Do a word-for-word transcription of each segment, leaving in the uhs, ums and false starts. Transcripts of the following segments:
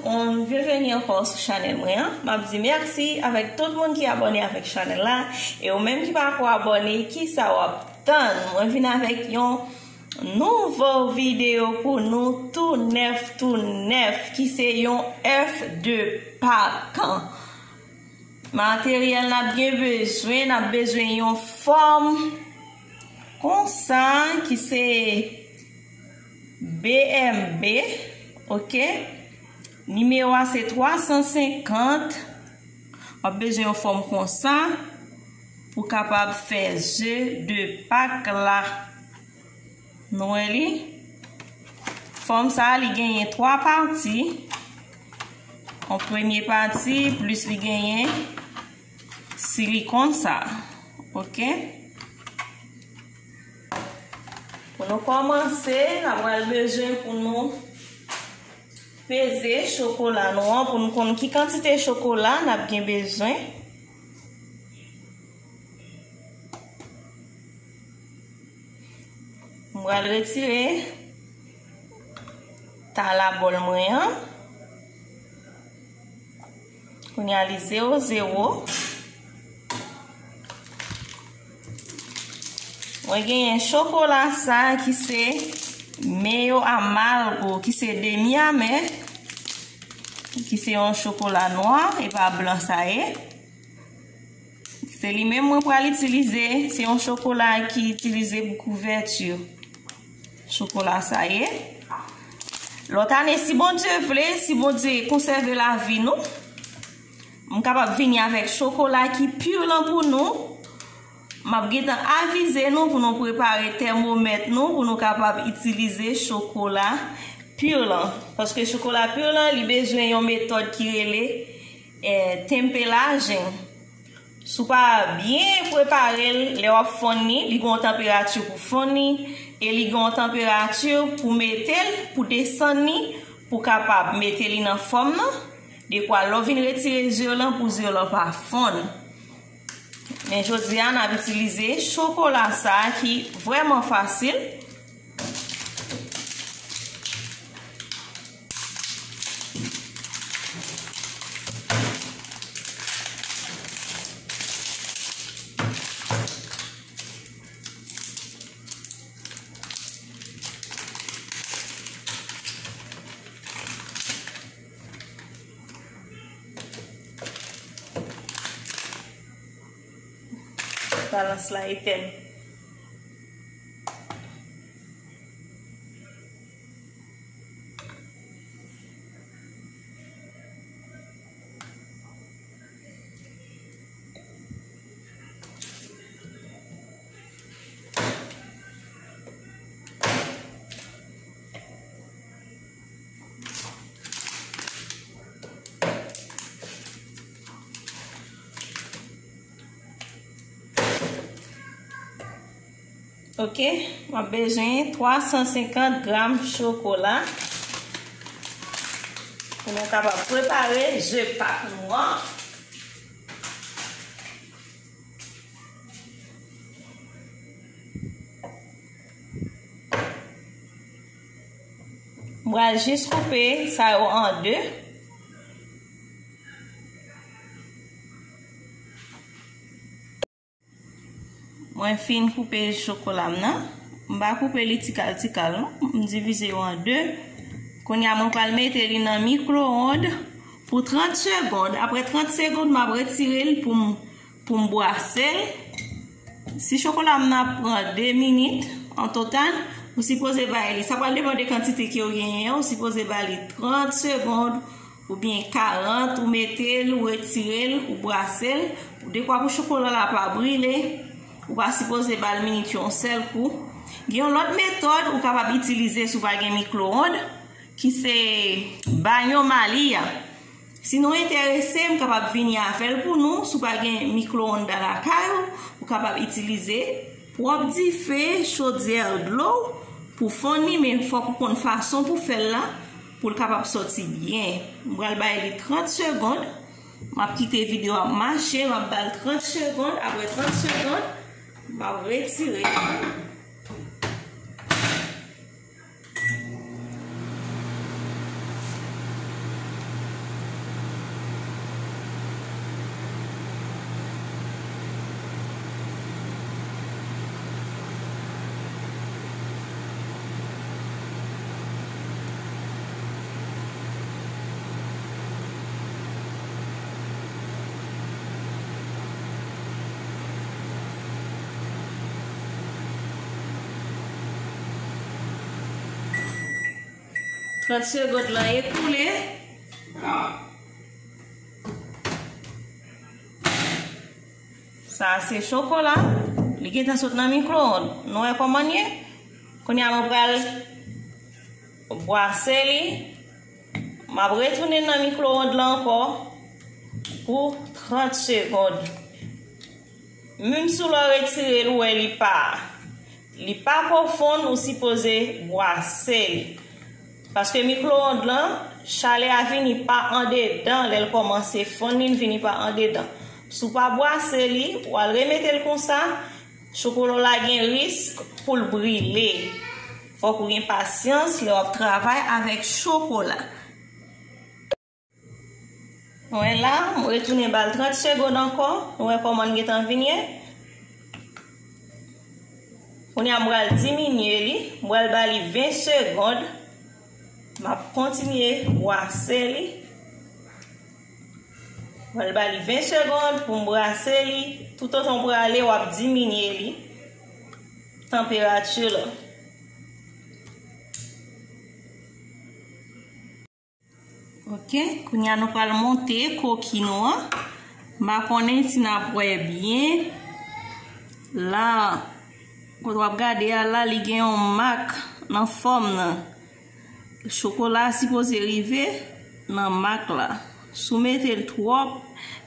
Yon byenveni ankò sou chanèl mwen an. M ap di mèsi avèk tout moun ki abòne avèk chanèl la. E ou menm ki pako abòne, kisa w ap tann? Mwen vin avèk yon nouvo videyo pou nou, tou nèf, tou nèf, ki se yon èf de Pak. Materyèl n ap gen bezwen, n ap bezwen yon fòm konsa ki se B M B, oke? Nimewo a se twa san senkant. W ap bezwen yon fòm konsa pou kapab fè ze de Pak la. Nou wè li? Fòm sa a, li genyen twa pati. Yon premye pati, plis li genyen silikòn sa a. Oke? Pou nou kòmanse, n ap pral bezwen pou nou peze chokola nou an, pou nou konn ki kantite chokola n ap gen bezwen. Mwen pral retire tala bòl mwen an. Kounye a li zewo zewo. Mwen genyen chokola sa ki se meyo amargo, ki se demi amè, ki se yon chokola nwa, e pa blan sa ye. Se li menm mwen pral itilize, se yon chokola ki itilize pou kouvèti. Chokola sa ye. Lòt ane, si Bondye vle, si Bondye konsève lavi nou, m kapab vini avèk chokola ki pur lan pou nou. M ap gentan avize nou pou nou prepare tèmomèt nou, pou nou kapab itilize chokola pur lan. Paske chokola pur lan, li bezwen yon metòd ki rele, eh, temperajen. Si w pa byen prepare l, lè w ap fonn li, li gen yon tanperati pou fonn li, e li gen yon tanperati pou mete l, pou desann li, pou kapab mete li nan fòm nan. Dekwa lè w vin retire ze w lan, pou ze w lan pa fonn. Men jodi a, n ap itilize chokola sa a ki vrèman fasil. Balans la etèn. Oke, m ap bezwen twa san senkant gram chokola pou nou kapab prepare ze Pak nou an. M pral jis koupe sa yo an de. Mwen fin koupe chokola m nan. M pa koupe li tikal tikal non. M divize yo an de. Kounye a mwen pral mete li nan mikwowonn pou trant segonn. Apre trant segonn, m ap retire l pou m, pou m bwase l. Si chokola m nan ap pran de minit an total, ou sipoze bay li. Sa pral depann de kantite ke w genyen an, ou sipoze bay li trant segonn oubyen karant, ou mete l, ou retire l, ou bwase l. Dekwa pou chokola la pa brile, ou pa sipoze ba l minit yon sèl kou. Gen yon lòt metòd ou kapab itilize si w pa gen mikwowonn, ki se banyo Mali a. Si nou enterese, m kapab vini avè l pou nou. Si w pa gen mikwowonn lakay ou, ou kapab itilize pwòp dife, chodyè dlo pou fonn li, men fòk ou konn fason pou fè l la, pou l kapab sòti byen. M pral bay li trant segonn. M ap kite videyo a mache, m ap ba l trant segonn. Apre trant segonn, m ap retire. Trant segond lan ekoule. Sa se chokola. Li gentan sot nan mikwowonn. Nou wè kòman l ye? Kounye a mwen pral bwase li. M ap retounen nan mikwowonn lan ankò pou trant segond. Menm si w retire l, ou wè li pa, li pa pwofon, ou sipoze bwase li. Paske mikwowonn lan, chalè a vini pa andedan, lè l kòmanse fonn, li vini pa andedan. Si w pa bwase li, w al remete l konsa, chokola w la gen risk pou l brile. Fòk ou gen pasyans lè w ap travay avèk chokola. Mwen la, m retounen ba l trant segond ankò. Nou wè kòman l gentan vin ye. Kounye a, m pral diminye li. M pral ba li ven segond. M ap kontinye bwase li. M pral ba li ven segond pou m bwase li. Toutotan w prale, w ap diminye li. Tanperati la. Ok, kounye a nou pral monte koki nou an. M pa konnen si n ap wè byen. La, kote w ap gade a la, li gen yon mak nan fòm nan. Chokola a sipoze rive nan mak la. Si w mete l twòp,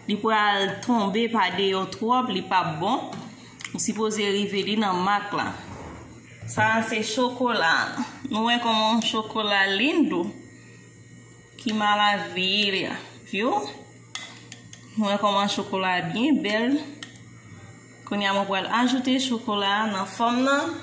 li pral tonbe pa deyò twòp, li p ap bon. Ou sipoze rive li nan mak la. Sa a se chokola. Nou wè kòman chokola lindo. Qué maravilla, view. Nou wè kòman chokola a byen bèl. Kounye a, mwen pral ajoute chokola a nan fòm nan.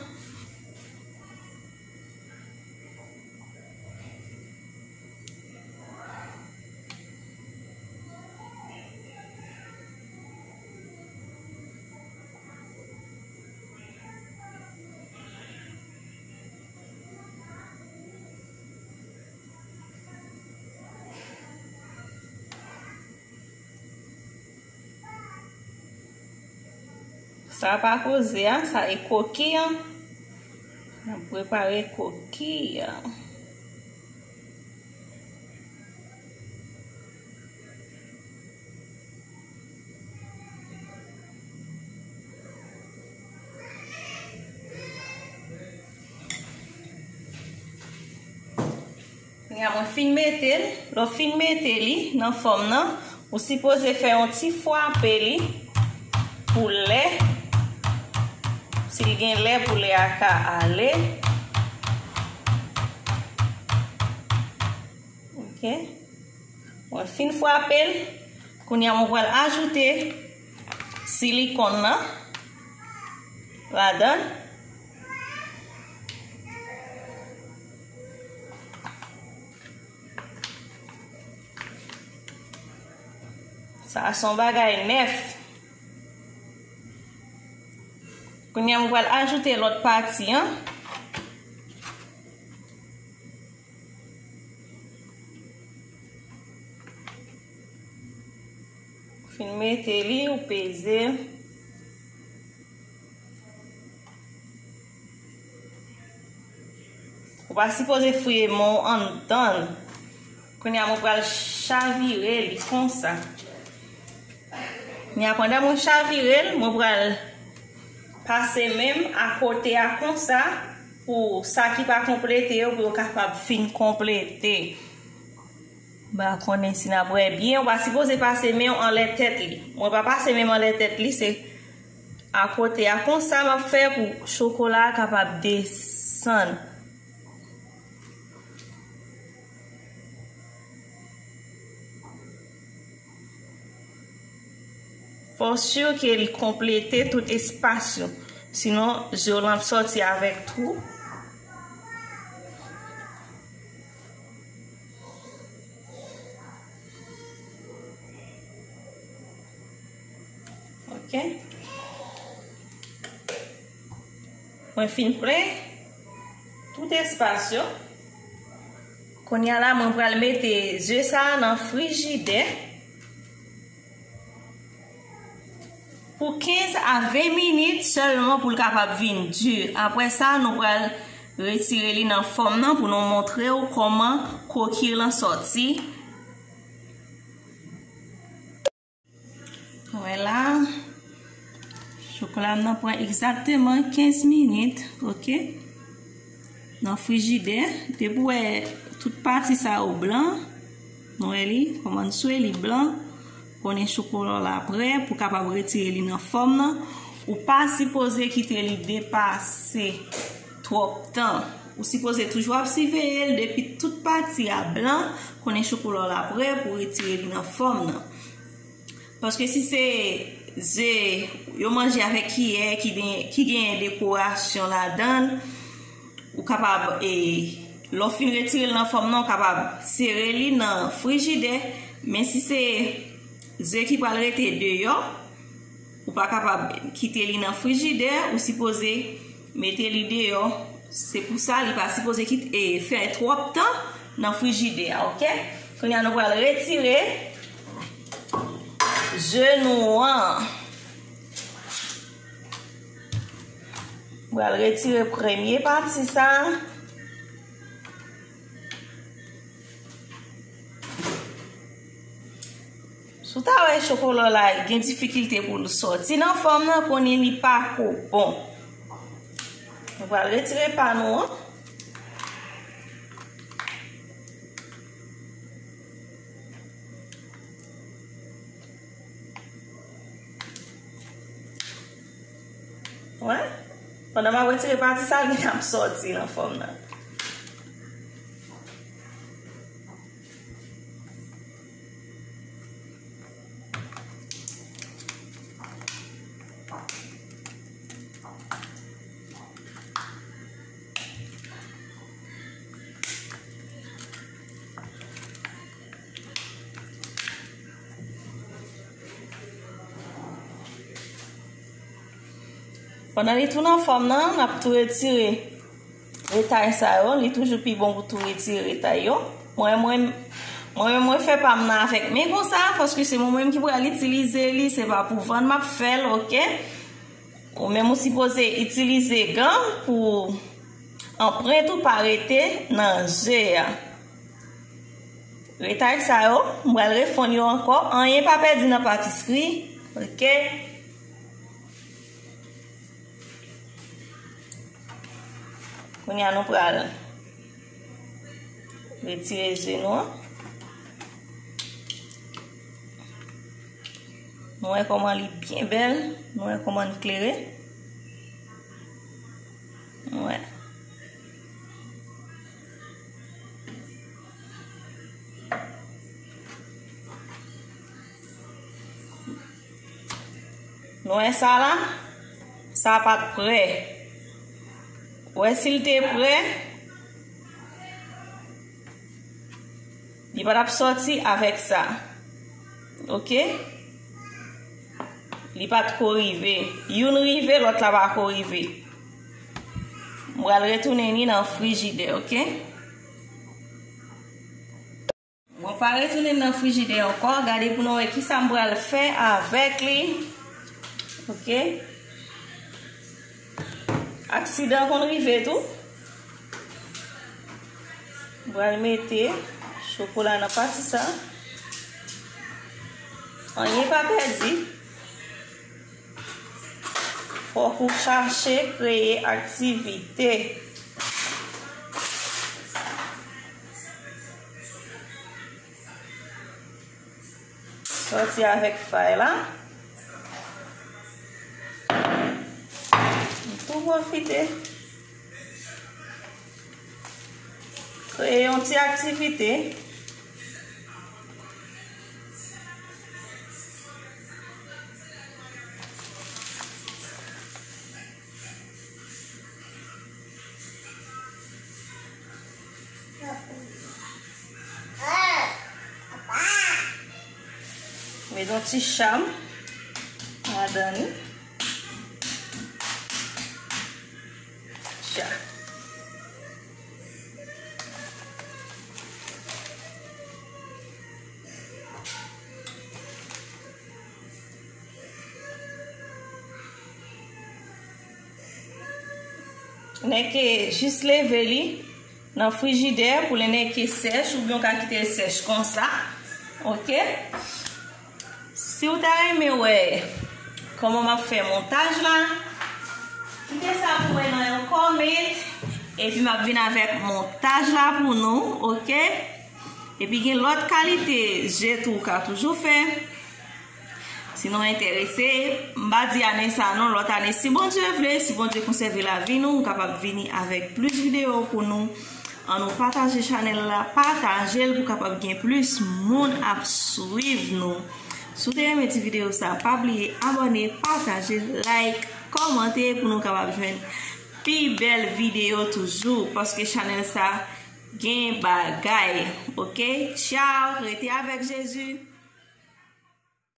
Sa pa koze a, sa e koki an. N ap prepare koki an. Kounye a mwen fin mete l, lè w fin mete li nan fòm nan, ou sipoze fè yon ti frape li pou lè, si l gen lè pou lè a ka ale. Ok. Mwen fin frape l. Kounye a mwen pral ajoute silikòn nan ladan. Sa a se yon bagay nèf. Kounye a mwen pral ajoute lòt pati an. Fin mete li, ou peze. Ou pa sipoze fouye men w anndan l. Kounye a, mwen pral chavire li konsa. Kounye a, pandan mwen chavire l, mwen pral pase men m akote a konsa pou sa ki pa konplete yo, pou yo kapab fin konplete. M pa konnen si n ap wè byen, ou pa sipoze pase men w anlè tèt li. Mwen pa pase men m anlè tèt li, se akote a konsa m ap fè pou chokola a kapab desann. Fò w si ke li konplete tout espas yo. Sinon, je w lan ap sòti avèk twou. Ok. Mwen fin plen tout espas yo. Kounye a la, mwen pral mete ze sa a nan frijidè pou kenz a ven minit sèlman pou l kapab vin di. Apre sa, nou pral Retire li nan fòm nan pou nou montre w kòman koki lan sòti. Wè la, chokola m nan pran egzakteman kenz minit, oke? Nan frijidè, depi w wè tout pati sa yo blan, nou wè li, kòman n swe li blan, konnen chokola w la prè pou kapab retire li nan fòm nan. Ou pa sipoze kite li depase twòp tan. Ou sipoze toujou ap siveye l, depi tout pati a blan, konnen chokola w la prè pou retire li nan fòm nan. Paske si se ze yo manje avèk kiyè ki gen, ki genyen dekorasyon ladan l, ou kapab, e, lè w fin retire l nan fòm nan, ou kapab sere li nan frijidè. Men si se ze ki pral rete deyò, ou pa kapab kite li nan frijidè, ou sipoze mete li deyò. Se pou sa li pa sipoze kit-, e, fè twòp tan nan frijidè a, oke? Kounye a nou pral retire ze nou an. Pral retire premye pati sa. Si w ta wè chokola la gen difikilte pou l sòti nan fòm nan, konnen li pa ko bon. Nou pral retire pa nou an. Wè. Pandan m ap retire pati sa, li ap sòti nan fòm nan. Pandan li tou nan fòm nan, n ap tou retire retay sa yo. Li toujou pi bon pou tou retire retay yo. Mwen, mwen, mwen menm, mwen fè pa m nan avèk men konsa, paske se mwen menm ki pral itilize li, se pa pou vann m ap fè l, oke? Ou menm ou sipoze itilize gan pou anprent ou pa rete nan ze a. Retay sa yo, m pral refonn yo ankò. Anyen pa pèdi nan patisri. Oke? Kounye a nou pral retire ze nou an. Nou wè kòman li byen bèl. Nou wè kòman l klere. Nou wè. Nou wè sa la? Sa pa t prè. Ou wè si l te prè, li pa t ap sòti avèk sa. Oke? Li pa t ko rive. Youn rive, lòt la pa ko rive. M pral retounen li nan frijidè, oke? Bon, pa retounen nan frijidè ankò. Gade pou nou wè kisa m pral fè avèk li. Oke. Aksidan konn rive tou. M pral mete chokola nan pati sa. Anyen pa pèdi. Fòk ou chache kreye aktivite. Sòti avèk fay la. M tou pwofite kreye yon ti aktivite. Met yon ti cham ladan li. Cha. Nèke jis leve li nan frijidè pou lè nèke sèch, oubyen w ka kite l sèch konsa. Oke? Si w ta renmen wè kòman m ap fè montaj la, kite sa pou mwen nan yon comment, epi m ap vin avèk montaj la pou nou, oke? Epi gen lòt kalite je tou w ka toujou fè. Si nou enterese, m pa di ane sa non, lòt ane, si Bondye vle, si Bondye konsève lavi nou, m kapab vini avèk plis videyo pou nou. Ann nou pataje chanèl la, pataje l pou kapab gen plis moun ap swiv nou. Si w te renmen ti videyo sa, pa bliye abòne, pataje, like, kòmante pou nou kapab jwenn pi bèl videyo toujou, paske chanèl sa gen bagay, oke? Tchao, rete avèk Jezi.